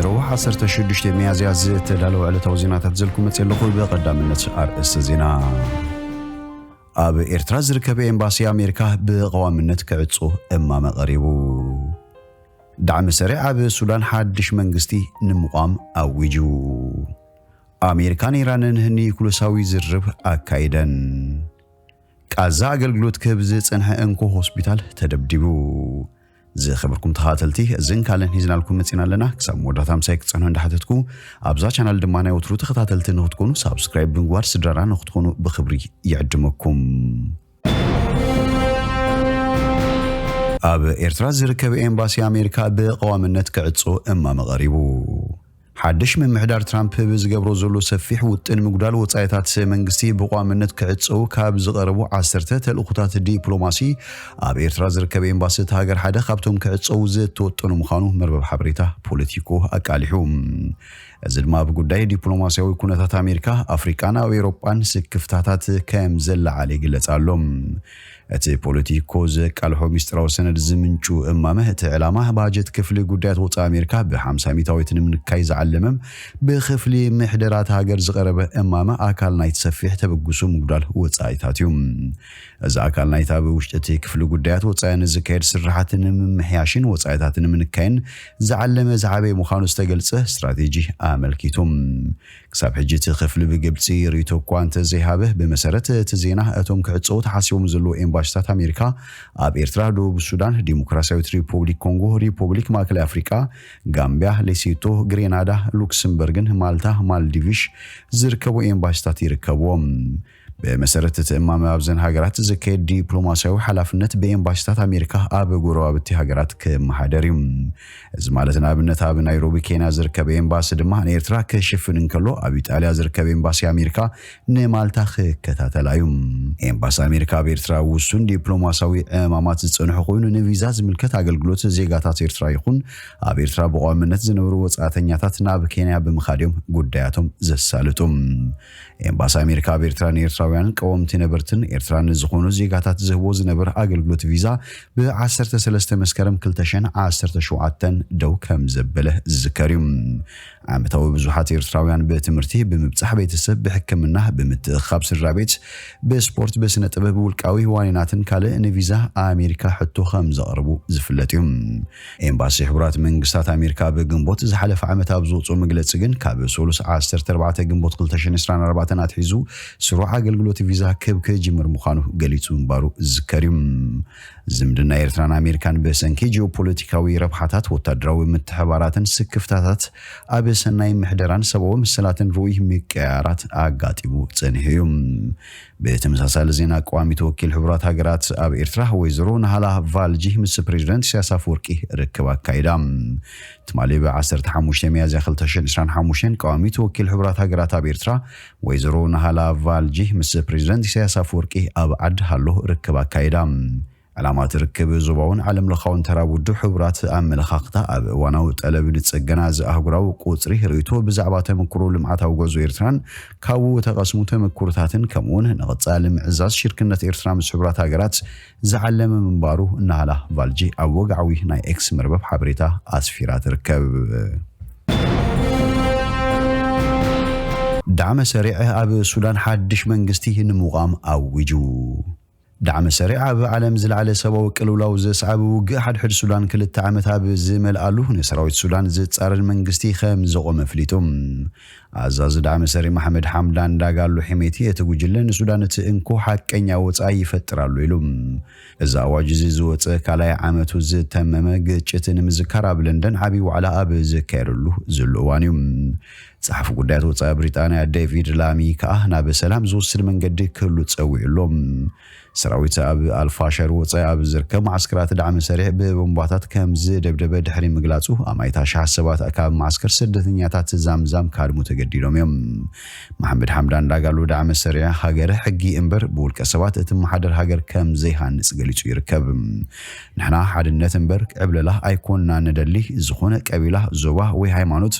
ረቡዕ ዓሰርተ ሽዱሽተ ሚያዝያ ዝተዳለወ ዕለታዊ ዜናታት ዘልኩ መጽእ ኣለኹ። ብቐዳምነት ኣርእስተ ዜና። ኣብ ኤርትራ ዝርከብ ኤምባሲ ኣሜሪካ ብቐዋምነት ክዕጾ እማመ ቀሪቡ። ዳዕመ ሰሪዕ ኣብ ሱዳን ሓድሽ መንግስቲ ንምቋም ኣዊጁ። ኣሜሪካን ኢራንን ኒኩለሳዊ ዝርርብ ኣካይደን። ቃዛ ኣገልግሎት ክህብ ዝጸንሐ እንኮ ሆስፒታል ተደብዲቡ። ዝኸበርኩም ተኸታተልቲ፣ እዝን ካልእን ሒዝናልኩም መጺና ኣለና። ክሳብ መወዳእታ ምሳይ ክትጸንሑ እንዳሓተትኩ፣ ኣብዛ ቻናል ድማ ናይ ወትሩ ተኸታተልቲ ንኽትኮኑ ሳብስክራይብ ብምግባር ስድራና ንኽትኮኑ ብኽብሪ ይዕድመኩም። ኣብ ኤርትራ ዝርከብ ኤምባሲ ኣሜሪካ ብቐዋምነት ክዕጾ እማመ ቀሪቡ። ሓድሽ ምምሕዳር ትራምፕ ብዝገብሮ ዘሎ ሰፊሕ ውጥን ምጉዳል ወጻኢታት መንግስቲ ብቋምነት ክዕጸው ካብ ዝቐረቡ ዓሰርተ ተልእኾታት ዲፕሎማሲ ኣብ ኤርትራ ዝርከብ ኤምባሲ እቲ ሃገር ሓደ ካብቶም ክዕጸው ዝተወጠኑ ምዃኑ መርበብ ሓበሬታ ፖለቲኮ ኣቃሊሑ። እዚ ድማ ኣብ ጉዳይ ዲፕሎማሲያዊ ኩነታት ኣሜሪካ፣ ኣፍሪቃን ኣብ ኤውሮጳን ስክፍታታት ከም ዘለዓለ ይግለጽ ኣሎ። እቲ ፖለቲኮ ዘቃልሖ ሚስጥራዊ ሰነድ ዝምንጩ እማመ፣ እቲ ዕላማ ባጀት ክፍሊ ጉዳያት ወጻኢ ኣሜሪካ ብ50 ሚእታዊት ንምንካይ ዝዓለመ፣ ብክፍሊ ምሕደራት ሃገር ዝቐረበ እማመ ኣካል ናይቲ ሰፊሕ ተበግሶ ምጉዳል ወጻኢታት እዩ። እዚ ኣካል ናይቲ ኣብ ውሽጢ እቲ ክፍሊ ጉዳያት ወጻኢ ንዝካየድ ስራሓት ንምምሕያሽን ወጻኢታት ንምንካይን ዝዓለመ ዝዓበየ ምዃኑ ዝተገልጸ ስትራቴጂ ኣመልኪቱ። ክሳብ ሕጂ እቲ ክፍሊ ብግብጺ ርእይቶ እኳ እንተዘይሃበ፣ ብመሰረት እቲ ዜና፣ እቶም ክዕጸዉ ተሓሲቦም ዘለዉ ኤምባሲታት ኣሜሪካ ኣብ ኤርትራ፣ ደቡብ ሱዳን፣ ዲሞክራሲያዊት ሪፖብሊክ ኮንጎ፣ ሪፖብሊክ ማእከላይ ኣፍሪቃ፣ ጋምቢያ፣ ሌሴቶ፣ ግሬናዳ፣ ሉክስምበርግን ማልታ፣ ማልዲቪሽ ዝርከቡ ኤምባሲታት ይርከብዎም። ብመሰረት እቲ እማመ፣ ኣብዘን ሃገራት ዝካየድ ዲፕሎማሲያዊ ሓላፍነት ብኤምባሲታት ኣሜሪካ ኣብ ጎረባብቲ ሃገራት ክመሓደር እዩ። እዚ ማለት፣ ንኣብነት፣ ኣብ ናይሮቢ ኬንያ ዝርከብ ኤምባሲ ድማ ንኤርትራ ክሽፍን እንከሎ፣ ኣብ ኢጣልያ ዝርከብ ኤምባሲ ኣሜሪካ ንማልታ ክከታተላ እዩ። ኤምባሲ ኣሜሪካ ኣብ ኤርትራ ውሱን ዲፕሎማሲያዊ ዕማማት ዝጸንሑ ኮይኑ፣ ንቪዛ ዝምልከት ኣገልግሎት ዜጋታት ኤርትራ ይኹን ኣብ ኤርትራ ብቋምነት ዝነብሩ ወጻእተኛታት ናብ ኬንያ ብምኻድ እዮም ጉዳያቶም ዘሳልጡ። ኤምባሲ ኣሜሪካ ኣብ ኤርትራ ንኤርትራውያን ቀወምቲ ነበርትን ኤርትራ ንዝኾኑ ዜጋታት ዝህቦ ዝነበር ኣገልግሎት ቪዛ ብ13 መስከረም ክልተ ሽሕን ዓሰርተ ሸውዓተን ደው ከም ዘበለ ዝዝከር እዩ። ዓመታዊ ብዙሓት ኤርትራውያን ብትምህርቲ፣ ብምብጻሕ ቤተሰብ፣ ብሕክምና፣ ብምትእኻብ ስድራ ቤት፣ ብስፖርት፣ ብስነ ጥበብ፣ ውልቃዊ ዋኒናትን ካልእ ንቪዛ ኣሜሪካ ሕቶ ከም ዘቕርቡ ዝፍለጥ እዩ። ኤምባሲ ሕቡራት መንግስታት ኣሜሪካ ብግንቦት ዝሓለፈ ዓመት ኣብ ዝወፅኦ መግለፂ ግን፣ ካብ ሰሉስ ዓሰርተ ኣርባዕተ ግንቦት ክልተ ሽሕን ዕስራን ኣርባዕተን ኣትሒዙ ስሩዕ ኣገልግሎት ቪዛ ክህብ ክጅምር ምዃኑ ገሊጹ ምንባሩ ዝዝከር እዩ። ዝምድና ኤርትራን ኣሜሪካን ብሰንኪ ጂኦፖለቲካዊ ረብሓታት፣ ወታደራዊ ምትሕባራትን ስክፍታታት ኣብ ሰናይ ምሕደራን ሰብኣዊ መሰላትን ርኡይ ምቅያራት ኣጋጢሙ ጸኒሑ እዩ። ብተመሳሳሊ ዜና፣ ቀዋሚት ወኪል ሕቡራት ሃገራት ኣብ ኤርትራ ወይዘሮ ናህላ ቫልጂ ምስ ፕሬዚደንት ኢሳያስ ኣፈወርቂ ርክብ ኣካይዳ። ትማሊ ብ15 ሚያዝያ ክልተ ሽሕን ዕስራን ሓሙሽተን ቀዋሚት ወኪል ሕቡራት ሃገራት ኣብ ኤርትራ ወይዘሮ ናህላ ቫልጂ ምስ ፕሬዚደንት ኢሳያስ ኣፈወርቂ ኣብ ዓዲ ሃሎ ርክብ ኣካይዳ። ዕላማ እቲ ርክብ ዞባውን ዓለም ለኻውን ተራ ውድብ ሕቡራት ኣመለኻኽታ ኣብ እዋናዊ ጠለብ ንጽገና እዚ ኣህጉራዊ ቁጽሪ ርእይቶ ብዛዕባ ተመክሮ ልምዓታዊ ጉዕዞ ኤርትራን ካብኡ ተቐስሙ ተመክሮታትን ከምኡውን ንቐጻሊ ምዕዛዝ ሽርክነት ኤርትራ ምስ ሕቡራት ሃገራት ዝዓለመ ምንባሩ ናህላ ቫልጂ ኣብ ወግዓዊ ናይ ኤክስ መርበብ ሓበሬታ ኣስፊራ ትርከብ። ዳዕመ ሰሪዕ ኣብ ሱዳን ሓድሽ መንግስቲ ንምቋም ኣዊጁ። ዳዕመ ሰሪዕ ኣብ ዓለም ዝለዓለ ሰብኣዊ ቅልውላው ዘስዓበ ውግእ ሓድሕድ ሱዳን ክልተ ዓመት ኣብ ዝመልኣሉ፣ ንሰራዊት ሱዳን ዝጻረር መንግስቲ ከም ዘቖመ ኣፍሊጡ። ኣዛዚ ዳዕመ ሰሪዕ መሓመድ ሓምዳን ዳጋሎ ሒሜቲ፣ እቲ ጉጅለ ንሱዳን እቲ እንኮ ሓቀኛ ወጻኢ ይፈጥር ኣሎ ኢሉ። እዚ ኣዋጅ እዚ ዝወጸ ካልኣይ ዓመቱ ዝተመመ ግጭት ንምዝካር ኣብ ለንደን ዓቢ ዋዕላ ኣብ ዝካየደሉ ዘሎ እዋን እዩ። ጸሓፊ ጉዳያት ወጻኢ ብሪጣንያ ዴቪድ ላሚ ከኣ ናብ ሰላም ዝወስድ መንገዲ ክህሉ ጸዊዑ ኣሎ። ሰራዊት ኣብ ኣልፋሸር ወጻኢ ኣብ ዝርከብ መዓስከራት ዳዕመ ሰሪዕ ብቦምባታት ከም ዝደብደበ ድሕሪ ምግላጹ፣ ኣማኢት ኣሽሓት ሰባት ካብ መዓስከር ስደተኛታት ዛምዛም ክሃድሙ ተገዲዶም። ተዲዶም እዮም። መሓመድ ሓምዳን ዳጋሎ ዳዕመ ሰሪዕ ሃገር ሕጊ እምበር ብውልቀ ሰባት እትመሓደር ሃገር ከም ዘይሃንጽ ገሊጹ ይርከብ። ንሕና ሓድነት እምበር ዕብለላ ኣይኮንና ንደሊ። ዝኾነ ቀቢላ፣ ዞባ ወይ ሃይማኖት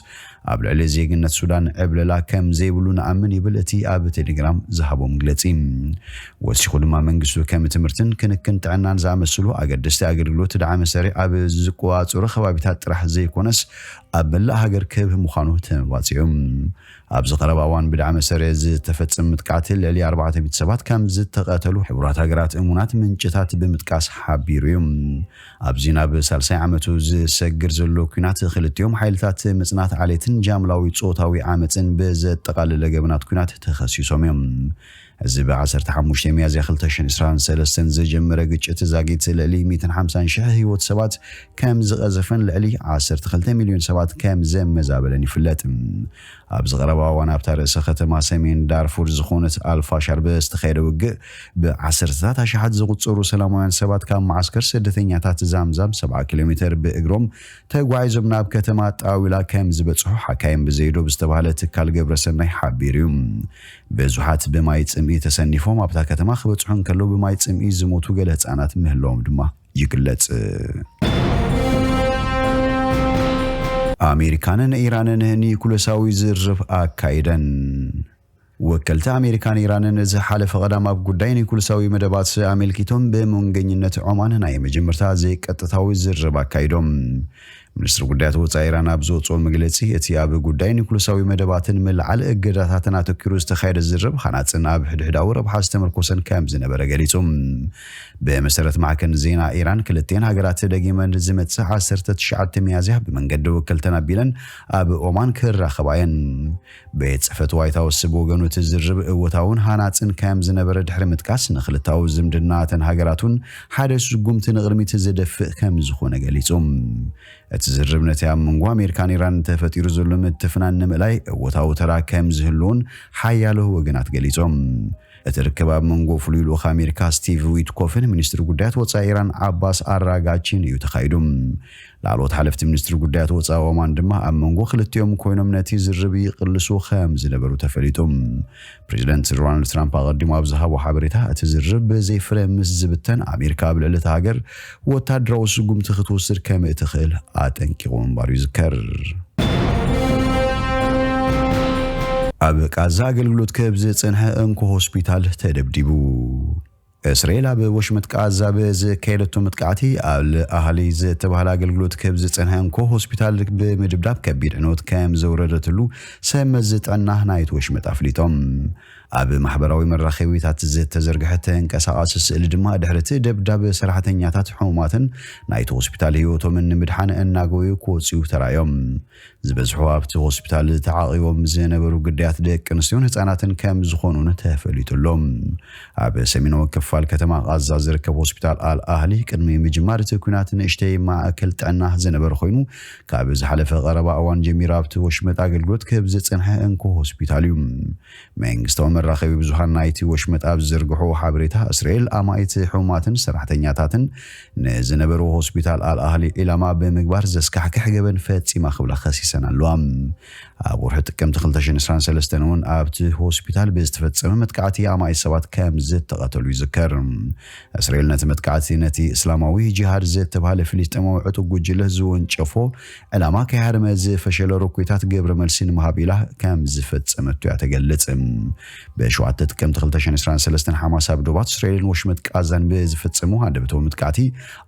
ኣብ ልዕሊ ዜግነት ሱዳን ዕብለላ ከም ዘይብሉ ንኣምን ይብል እቲ ኣብ ቴሌግራም ዝሃቦ መግለጺ። ወሲኹ ድማ መንግስቱ ከም ትምህርትን ክንክን ጥዕናን ዝኣመስሉ ኣገደስቲ ኣገልግሎት ዳዕመ ሰሪዕ ኣብ ዝቆጻጸሩ ከባቢታት ጥራሕ ዘይኮነስ ኣብ መላእ ሃገር ክህብ ምዃኑ ተመባጺዑ። ኣብዚ ቀረባ እዋን ብዳዕመ ሰሪዕ ዝተፈጸመ መጥቃዕቲ ልዕሊ ኣርባዕተ ሚእቲ ሰባት ከም ዝተቐተሉ ሕቡራት ሃገራት እሙናት ምንጭታት ብምጥቃስ ሓቢሩ እዩ። ኣብዚ ናብ ሳልሳይ ዓመቱ ዝሰግር ዘሎ ኲናት ክልቲኦም ሓይልታት ምጽናት ዓሌትን ጃምላዊ ጾታዊ ዓመጽን ብዘጠቓለለ ገበናት ኲናት ተኸሲሶም እዮም። እዚ ብ ዓሰርተ ሓሙሽተ ሚያዝያ ክልተ ሽሕን ዕስራን ሰለስተን ዝጀመረ ግጭት ዛጊት ልዕሊ ሚእትን ሓምሳን ሽሕ ህይወት ሰባት ከም ዝቐዘፈን ልዕሊ ዓሰርተ ክልተ ሚልዮን ሰባት ከም ዘመዛበለን ይፍለጥ። ኣብዚ ቀረባ እዋን ኣብታ ርእሰ ከተማ ሰሜን ዳርፉር ዝኾነት ኣልፋሻር ብዝተኻየደ ውግእ ብዓሰርተታት ኣሽሓት ዝቑጸሩ ሰላማውያን ሰባት ካብ መዓስከር ስደተኛታት ዛምዛም ሰብዓ ኪሎ ሜተር ብእግሮም ተጓዒዞም ናብ ከተማ ጣዊላ ከም ዝበጽሑ ሓካይም ብዘይዶ ብዝተባህለ ትካል ግብረሰናይ ሓቢሩ እዩ። ብዙሓት ብማይ ጽምኢ ተሰኒፎም ኣብታ ከተማ ክበጽሑ እንከለዉ ብማይ ጽምኢ ዝሞቱ ገለ ህጻናት ምህላዎም ድማ ይግለጽ። ኣሜሪካንን ኢራንን ኒኩለሳዊ ዝርርብ ኣካይደን። ወከልቲ ኣሜሪካን ኢራንን ዝሓለፈ ቀዳም ኣብ ጉዳይ ኒኩለሳዊ መደባት ኣመልኪቶም ብመንገኝነት ዖማን ናይ መጀመርታ ዘይቀጥታዊ ዝርርብ ኣካይዶም። ሚኒስትሪ ጉዳያት ወጻኢ ኢራን ኣብ ዝወጽኦ መግለጺ፣ እቲ ኣብ ጉዳይ ኒኩለሳዊ መደባትን ምልዓል እገዳታትን ኣተኪሩ ዝተኻየደ ዝርርብ ሃናጽን ኣብ ሕድሕዳዊ ረብሓ ዝተመርኮሰን ከም ዝነበረ ገሊጹ። ብመሰረት ማዕከን ዜና ኢራን፣ ክልቲኤን ሃገራት ደጊመን ዝመጽእ ዓሰርተ ትሽዓተ ሚያዝያ ብመንገዲ ወከልተን ኣቢለን ኣብ ኦማን ክራኸባ እየን። ቤት ጽሕፈት ዋይት ሃውስ ብወገኑ እቲ ዝርርብ እወታውን ሃናጽን ከም ዝነበረ ድሕሪ ምጥቃስ፣ ንክልታዊ ዝምድና እተን ሃገራት እውን ሓደ ስጉምቲ ንቕድሚት ዝደፍእ ከም ዝኾነ ገሊጹ። እቲ ዝርርብ ነቲ ኣብ መንጎ ኣሜሪካን ኢራን ተፈጢሩ ዘሎ ምትፍናን ንምእላይ እወታዊ ተራ ከም ዝህልውን ሓያሎ ወገናት ገሊጾም። እቲ ርክብ ኣብ መንጎ ፍሉይ ልኡኽ ኣሜሪካ ስቲቭ ዊትኮፍን ሚኒስትሪ ጉዳያት ወጻኢ ኢራን ዓባስ ኣራጋቺን እዩ ተኻይዱ። ላዕለዎት ሓለፍቲ ሚኒስትሪ ጉዳያት ወጻኢ ኦማን ድማ ኣብ መንጎ ክልቲኦም ኮይኖም ነቲ ዝርርብ ይቕልሱ ከም ዝነበሩ ተፈሊጡ። ፕሬዚደንት ዶናልድ ትራምፕ ኣቐዲሙ ኣብ ዝሃቦ ሓበሬታ፣ እቲ ዝርርብ ብዘይ ፍረ ምስ ዝብተን ኣሜሪካ ኣብ ልዕሊ እታ ሃገር ወታደራዊ ስጉምቲ ክትወስድ ከም እትኽእል ኣጠንቂቑ ምንባሩ ይዝከር። ኣብ ቃዛ ኣገልግሎት ክህብ ዝጸንሐ እንኮ ሆስፒታል ተደብዲቡ። እስራኤል ኣብ ወሽመጥ ቃዛ ብዝካየደቶ መጥቃዕቲ፣ ኣል ኣህሊ ዝተባህለ ኣገልግሎት ክህብ ዝጸንሐ እንኮ ሆስፒታል ብምድብዳብ ከቢድ ዕንወት ከም ዘውረደትሉ ሰብ መዚ ጥዕና ናይቲ ወሽመጥ ኣፍሊጦም። ኣብ ማሕበራዊ መራኸቢታት ዝተዘርግሐ ተንቀሳቓሲ ስእሊ ድማ፣ ድሕሪ እቲ ደብዳብ ሰራሕተኛታት ሕሙማትን ናይቲ ሆስፒታል ህይወቶምን ንምድሓን እናጎዩ ክወፅኡ ተራእዮም። ዝበዝሑ ኣብቲ ሆስፒታል ተዓቒቦም ዝነበሩ ግዳያት ደቂ ኣንስትዮን ህፃናትን ከም ዝኾኑን ተፈሊጡ ኣሎ። ኣብ ሰሜናዊ ክፋል ከተማ ቃዛ ዝርከብ ሆስፒታል ኣል ኣህሊ ቅድሚ ምጅማር እቲ ኲናት ንእሽተይ ማእከል ጥዕና ዝነበረ ኮይኑ፣ ካብ ዝሓለፈ ቀረባ እዋን ጀሚሩ ኣብቲ ወሽመጥ ኣገልግሎት ክህብ ዝጸንሐ እንኮ ሆስፒታል እዩ። መንግስታዊ መራኸቢ ብዙሃን ናይቲ ወሽመጥ ኣብ ዝዘርግሖ ሓበሬታ፣ እስራኤል ኣማኢት ሕሙማትን ሰራሕተኛታትን ንዝነበሩ ሆስፒታል ኣል ኣህሊ ዒላማ ብምግባር ዘስካሕክሕ ገበን ፈጺማ ክብላ ከሲሰን ኣለዋ። ኣብ ወርሒ ጥቅምቲ ክልተ ሽሕን ዕስራን ሰለስተን እውን ኣብቲ ሆስፒታል ብዝተፈጸመ መጥቃዕቲ ኣማኢት ሰባት ከም ዝተቐተሉ ይዝከር። እስራኤል ነቲ መጥቃዕቲ ነቲ እስላማዊ ጂሃድ ዝተባህለ ፍልስጤማዊ ዕጡብ ጉጅለ ዝወንጨፎ ዕላማ ከይሃረመ ዝፈሸለ ሮኬታት ግብረ መልሲ ንምሃብ ኢላ ከም ዝፈጸመቶ እያ ተገልጽ። ብሸውዓተ ጥቅምቲ ክልተ ሽሕን ዕስራን ሰለስተን ሓማስ ኣብ ዶባት እስራኤልን ወሽመጥ ቃዛን ብዝፈጸሙ ሃንደበታዊ መጥቃዕቲ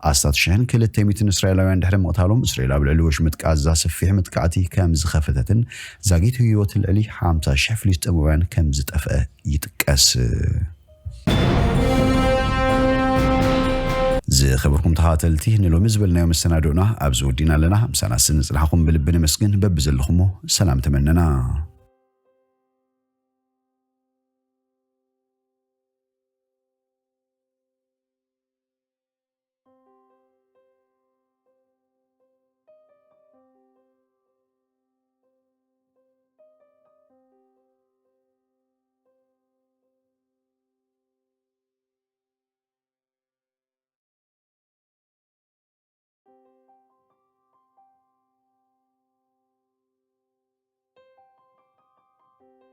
ኣስታት ሽሕን ክልተ ሚእትን እስራኤላውያን ድሕሪ ምቕታሎም፣ እስራኤል ኣብ ልዕሊ ወሽመጥ ቃዛ ሰፊሕ መጥቃዕቲ ከም ዝኸፈተትን ዛጊት ህይወት ልዕሊ ሓምሳ ሽሕ ፍልስጤማውያን ከም ዝጠፍአ ይጥቀስ። ዝኸበርኩም ተኸታተልቲ፣ ንሎሚ ዝበልናዮ መሰናዶና ኣብዚ ወዲና ኣለና። ምሳና ስንጽናሕኩም ብልቢ ነመስግን። በብዘለኹሞ ሰላም ተመነና።